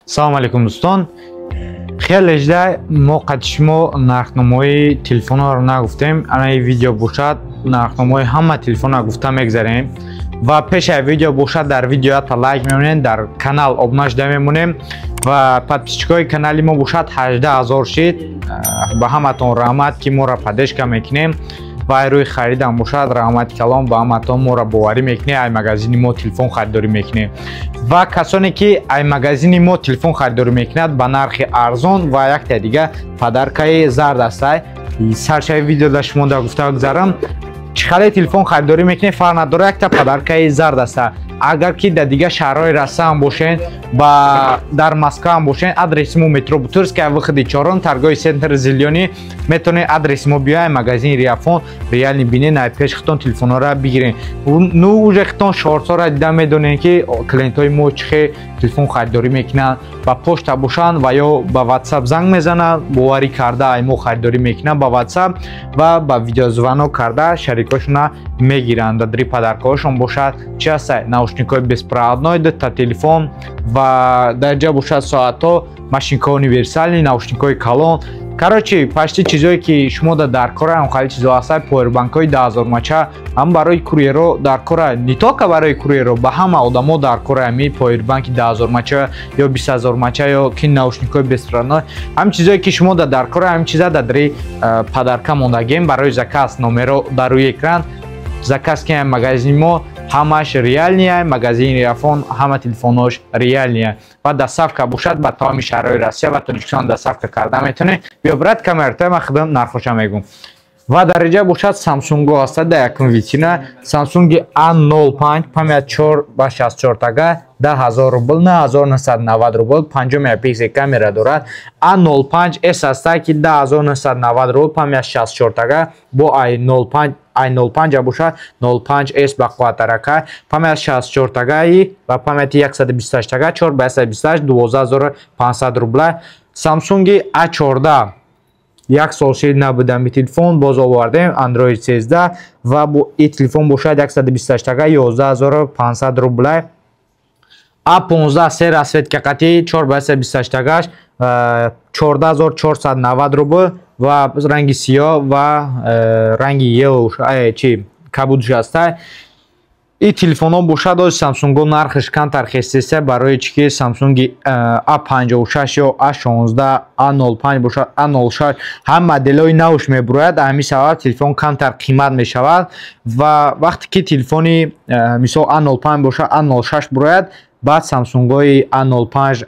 Салому алейкум, дӯстон. Хеле жда мо қати шумо нархномаҳои телефонҳоро нагуфтем. Ана ин видео бошад, нархномаҳои ҳама телефонро гуфта мегзарем. Ва пешаи видео бошад, дар видео ята лайк мемонем, дар канал обуна шуда мемонем ва подписчикои канали мо бошад 18 ҳазор шид. Ба ҳаматон раҳмат, ки моро поддержка мекунем. Ва ай рӯи харидам бошад, раҳмати калом ба ҳаматон, моро боварӣ мекунем, ай магазини мо телефон харидорӣ мекунем. Ва касоне ки ай магазини мо телефон харидорӣ мекунад ба нархи арзон ва якта дига подаркаи зард астай. Саршави видео да шумо да гуфта гузарам, чӣ харе телефон харидорӣ мекунед, фарқ надорад, якта подаркаи зард аста. Агар ки дар дигар шаҳрҳои Россия бошен, ба дар Москва бошен, адреси мо метро Бутырская, выходи чорум, торговый центр «Зелёный». Метавонед адреси мо биёед, магазини Риафон реально бинед, ай пеш худтон телефонҳоро бигиред. Ну, уже худтон шортҳоро дида медонед, ки клиентҳои мо чӣ хел телефон харидорӣ мекунанд. Ба почта бошанд ва ё ба WhatsApp занг мезананд, боварӣ карда ай мо харидорӣ мекунанд ба WhatsApp ва ба видеозвонок карда шарикҳошона мегиранд. Дар подаркаҳошон бошад чи ҳаста? Наушникҳои беспроводной, дута телефон ва дар ҷа бошад соатҳо, машинкаҳои универсальный, наушникҳои калон. Короче, почти чизое ки шумо да дар кора, хеле чизо ҳаста. Повербанкҳои 10 000 мача ҳам барои курьеро дар кора, не только барои курьеро, ба ҳама одамо дар кора ҳами повербанки 10 000 мача ё 20 000 мача ё ки наушникҳои беспроводной, ҳам чизое ки шумо да дар кора, ҳамин чиза дар дари подарка мондагем. Барои заказ номеро дар рӯи экран. Заказ кунем, магазини мо ҳамаш реальный, магазини Риафон ҳама телефонҳош реальный. Ва доставка бошад ба тамоми шаҳрҳои Россия ва Тоҷикистон доставка карда метавонед. Биё, брат, камератой, ман худам нархоша мегӯм. Ва дараҷа бошад Самсунго ҳаста. Дар якум витрина Самсунги A05, память 4 ба 64 тага, 10 000 рубл, 9990 рубл, 50 мегапиксел камера дорад. A05 S ҳаста, ки 10 990 рубл, память 64 тага. Бо A05, A05 бошад, 05 S бақувваттарака, память 64 тагаи ва памяти 128 тага, 4 ба 128, 12 500 рубла. Самсунги A14, як сол шид набудами телефон, боз овардем, Android 13 ва бо и телефон бошад 128 тага, 11 500 рубла. A15 се расцветка қати, 4 ба 128 тагаш, 14 490 рубл ва ранги сиёҳ ва ранги yellow, чи кабудш ҳаста. И телефонҳо бошад, оз Самсунго нархаш камтар хестеста. Барои чӣ ки Самсунги A56 ё A16, A05 бошад, A06, ҳам моделҳои навш мебурояд, ҳамин сабаб телефон камтар қимат мешавад. Ва вақте ки телефони мисол A05 бошад, A06 бурояд, баъд Самсунгҳои A05,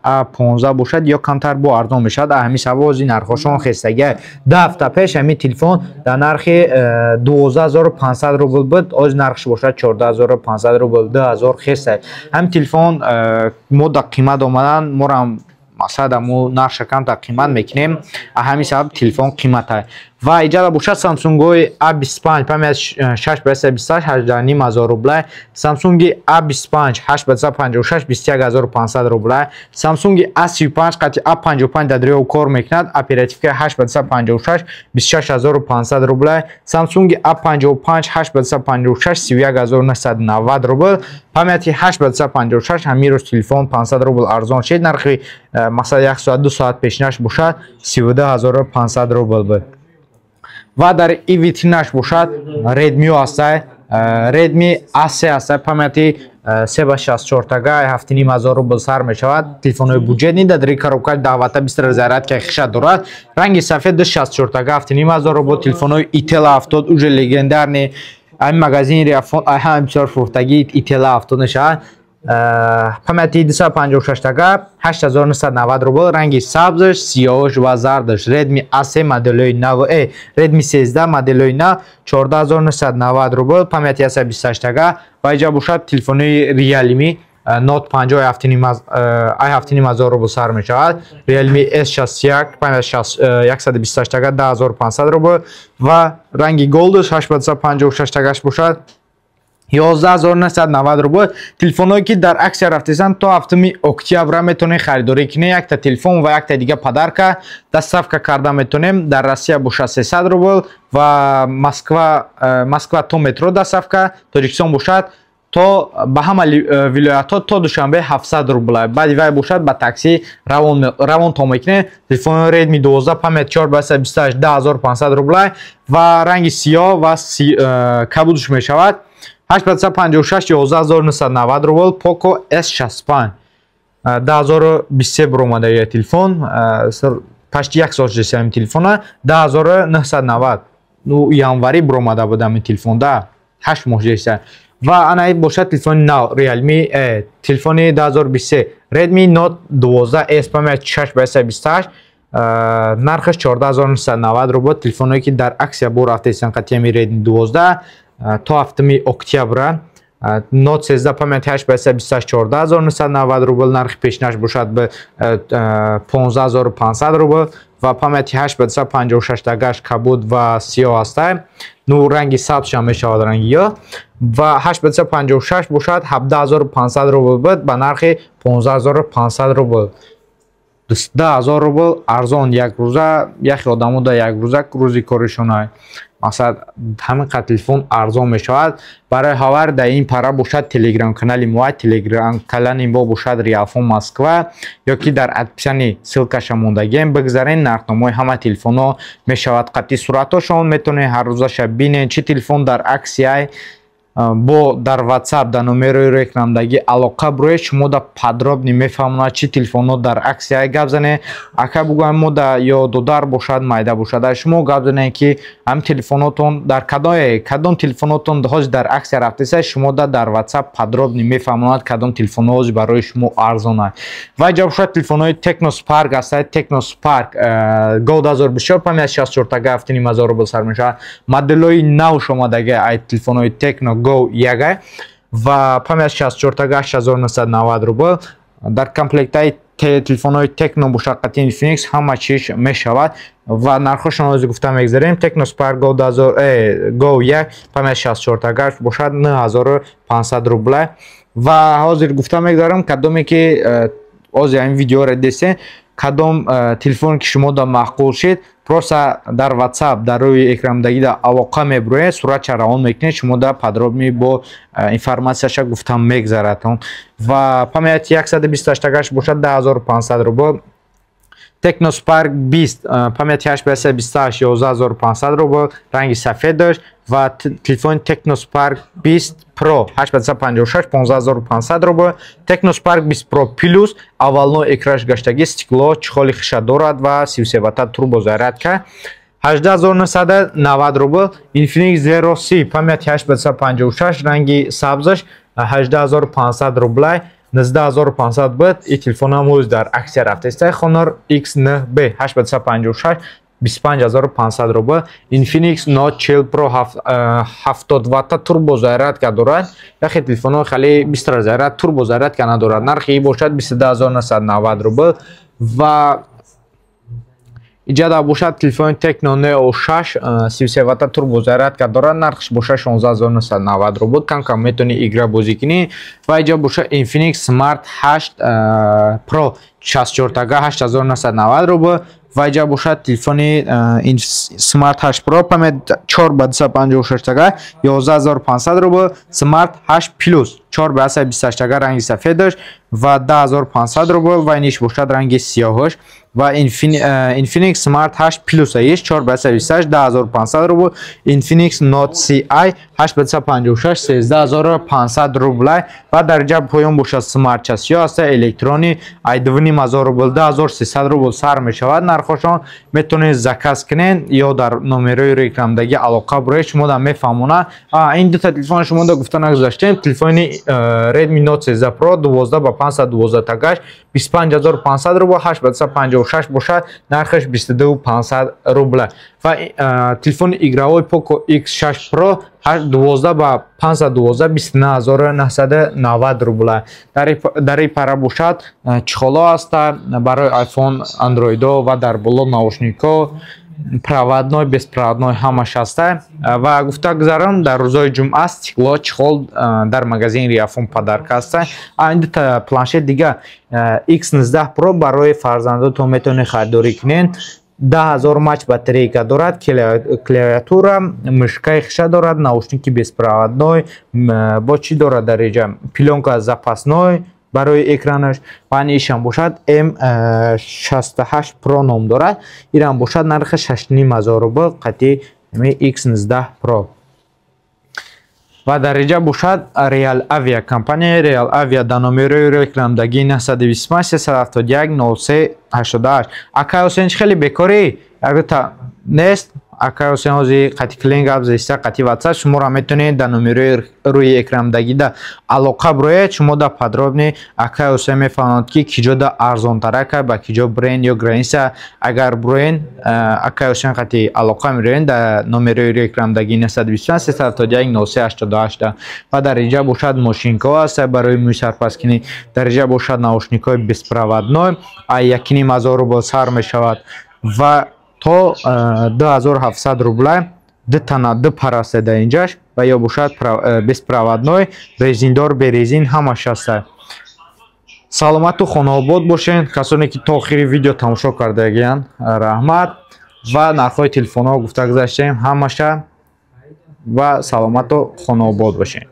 A15 бошад ё камтар бо арзон мешавад. Ҳамин сабаб ози нархҳошон хестагия. 10 ҳафта пеш ҳамин телефон дар нархи 12 500 рубл буд, оз нархш бошад 14 500 рубл, 2000 хеста. Ҳамин телефон мо да қимат омадан, морам мақсад амо нархша камтар қимат мекунем, ҳамин сабаб телефон қимата. Ва иҷара бошад Самсунгҳои A25, память 6 ба 128, 18 500 рубла. Самсунги A25, 8 ба 156, 21 500 рубла. Самсунги A35 қати A55 дар дрё кор мекунад, оперативка 8 ба 156, 26 500 рубла. Самсунги A55, 8 ба 156, 31 990 рубл, памяти 8 ба 156. Ҳамин рӯз телефон 500 рубл арзон шид. Нархи масалан як соат, 2 соат пешинаш бошад 32 500 рубл буд. Ва дар и витринаш бошад Redmi ҳастай. Redmi A3 ҳастай, памяти 3 ба 64 тага, 7500 рубл сар мешавад. Телефонҳои бюджетный, дар дари коробка даъвата бистра зарядка хиша дорад, ранги сафед, 64 тага, 7500 рубл. Телефонҳои Itel 70, уже легендарный, ҳамин магазини Риафон ай ҳама бисёр фурӯхтагӣ Itel 70 мешавад. Памяти 256 тага, 8990 рубл, ранги сабзш, сиёҳш ва зардаш. Redmi A3 моделҳои нав, Redmi 13 моделҳои нав, 14 990 рубл, памяти 128 тага. Ва иҷа бошад телефони Realme Note 50, ай 7500 рубл сар мешавад. Realme S61, память 128 тага, 10 500 рубл ва ранги голдш, 856 тагаш бошад 11 990 рубл. Телефонҳое ки дар аксия рафтесанд, то 7 октябра метавонед харидорӣ кунед, якта телефон ва якта дига подарка. Доставка карда метавонем, дар Россия бошад 300 рубл ва Москва, Москва то метро доставка, Тоҷикистон бошад То ба ҳама вилоятҳо то Душанбе 700 рубла. Баъди вай бошад, ба такси равонтон мекунем. Телефони Redmi 12, память 4 ба 128, 10 500 рубла ва ранги сиёҳ ва кабудш мешавад. 8 ба 56, 11 990 рубл. Poco S65 2023 буромада телефон, почти як сол шудест ҳамин телефона, 10 990. Ну, январи буромада буд ҳамин телефон, да, 8 моҳ шудеста. Ва ана бошад телефони нав Realme, телефони 2023 Redmi Note 12S, память 6 ба 128, нархаш 14 990 рубл. Телефоное ки дар акция бо рафтаистанд қатиями Redmi 12 то 7 октябра. Note 13, память 8 ба 128, 14 990 рубл, нархи пешнаш бошад ба 15 500 рубл. Ва памяти 8 ба 256 дагаш кабуд ва сиёҳ ҳаста, ну, ранги сабзшам мешавад, ранги ё. Ва 8 ба 256 бошад, 17 500 рубл буд, ба нархи 15 500 рубл, 10 000 рубл арзон. Як рӯза яхе одамо да як рӯза рӯзи коришона, мақсад, ҳамин қадр телефон арзон мешавад. Барои хабар дар ин пара бошад, телеграм канали мо, телеграм канали мо бошад Реалфон Москва, ё ки дар описании ссылкаша мондагием, бигзарен. Нархномаи ҳама телефонҳо мешавад қатъи суратҳошон, метавонед ҳар рӯзаша бинед, чӣ телефон дар аксияй. Бо дар WhatsApp дар номерои рекламдагӣ алоқа бироед, шумо да подробно мефаҳмонад, чӣ телефонҳо дар аксия. Гап занед, ака бугӯям, мо да ё додар бошад, майда бошад, дар шумо гап занед, ки ҳамин телефонотон дар кадом телефонотон ҳозир дар аксия рафтеса. Шумо да дар WhatsApp подробно мефаҳмонад, кадом телефонҳо ҳозир барои шумо арзонанд. Ва ҷа бошад, телефонҳои Tecno Spark ҳастад. Tecno Spark Go 2024, память 64 тага, 7,5 ҳазор рубл сар мешавад. Моделҳои нав омадаги ай телефонҳои Tecno Go 1 ва память 64 тага, 8990 рубл. Дар комплектаи телефонҳои Tecno бошад, қатъи Infinix ҳама чиз мешавад ва нархҳошон ҳозир гуфта мегзарем. Tecno Spark Go 2000, Go 1, память 64 тага бошад, 9500 рубла. Ва ҳозир гуфта мегзарам, кадоме ки ҳозир ҳамин видеоро дидесен, кадом телефоне ки шумо да маъқул шид, просто дар WhatsApp дар рӯи экрандагӣ да алоқа мебироед, суратша равон мекунед, шумо да подробно бо информатсияша гуфта мегзарадон. Ва памяти 128 тагаш бошад, 10 500 рубл. Tecno Spark 20, памяти 8 ба 128, 11 500 рубл, ранги сафед дошт. Ва телефони Tecno Spark 20 Pro, 8 ба 256, 15 500 рубл. Tecno Spark 20 Pro Plus, аввално экраш гаштагӣ, стекло, чехоли хиша дорад ва 33 ватта турбо зарядка, 18 990 рубл. Infinix Zero C, памяти 8 ба 256, ранги сабзаш, 18 500 рублай, 19 500 буд. И телефонам ҳоз дар аксия рафтеста. Honor X9B, 8 ба 256, 25 500 рубл. Infinix Note 40 Pro, 70 ватта турбо зарядка дорад. Яхе телефонҳо хеле быстро заряд, турбо зарядка надорад. Нархи бошад 22 990 рубл. Ва иҷада бошад, телефони Tecno Neo 6, 33 ватта турбо зарядка дорад, нархш бошад 16 990 рубл. Кам кам метавонӣ игра бозӣ кунӣ. Ва иҷа бошад, Infinix Smart 8 Pro, 64 тага, 8990 рубл. Ва иҷа бошад, телефони Smart 8 Pro, память 4 ба 256 тага, 11 500 рубл. Smart 8 Plus, 4 ба 128 тага, ранги сафедаш ва 10 500 рубл. Ва иниш бошад, ранги сиёҳаш. Ва Infinix Smart 8 Plus аиш, 4 ба 128, 10 500 рубл. Infinix Note Ci, 8 ба 256, 13 500 рубл. Ва дар ҷа поён бошад, смарт часиё аста, электрони, ай 2,5 ҳазор рубл, 2300 рубл сар мешавад нархошон. Метавонед заказ кунед ё дар номерои рекламдагӣ алоқа бироед, шумо да мефаҳмонад. Ин дута телефон шумо да гуфта нагузаштем. Телефони Redmi Note 13 Pro, 12 ба 512 тагаш, 25 500 рубл, 8 ба 256 бошад, нархаш 22 500 рубла. Ва телефони игровой Poco X6 Pro, 12 ба 512, 29 990 рубла. Дар ин пара бошад, чехоло ҳаста барои iPhone, Android ва дар боло наушникҳо, проводной, беспроводной ҳамаш ҳаста. Ва гуфта гузарам, дар рӯзҳои ҷумъа стекло, чехол дар магазини Реалфон подарка ҳаста. Ин дута планшет дига, X19 Pro, барои фарзандотон метавонед харидорӣ кунед. 10 000 мАч батарейка дорад, клавиатура, мышка и хиша дорад, наушники беспроводной, бо чӣ дорад дар иҷа? Плёнка запасной барои экранаш. Ва ишам бошад, M68 Pro ном дорад. Ирам бошад, нархи 6500 рубл қати X19 Pro. Ва дар иҷа бошад Real Avia, компанияи Real Avia, дар номерои рекламдагӣ 925 371 03 88. Акай Ҳусейн, чӣ хеле бекорӣ? Ягота нест. Акай Ҳусейн ҳозир қати клиент гап зиста, қати WhatsApp. Шуморо метавонед дар номерои рӯи экрамдагида алоқа бироед. Шумо да подробно акай Ҳусейн мефаҳмад, ки киҷо да арзонтарака, ба киҷо бренд ё граница. Агар бироен, акай Ҳусейн қати алоқа мироен дар номерои рӯи экрамдагӣ 925 371 03 88. Ва дар инҷа бошад мошинкаҳо ҳаст барои мӯи сарпаскунӣ. Дар инҷа бошад наушникҳои беспроводной, 1500 рубл сар мешавад ва то 2700 рубла. Ду тана, ду пара аст дар инҷаш. Ва ё бошад беспроводной, резиндор, березин, ҳамаш ҳаста. Саломату хонаобод бошен. Касоне ки то охири видео тамошо кардагиянд, раҳмат. Ва нархҳои телефонҳо гуфта гузаштем ҳамаша. Ва саломату хонаобод бошен.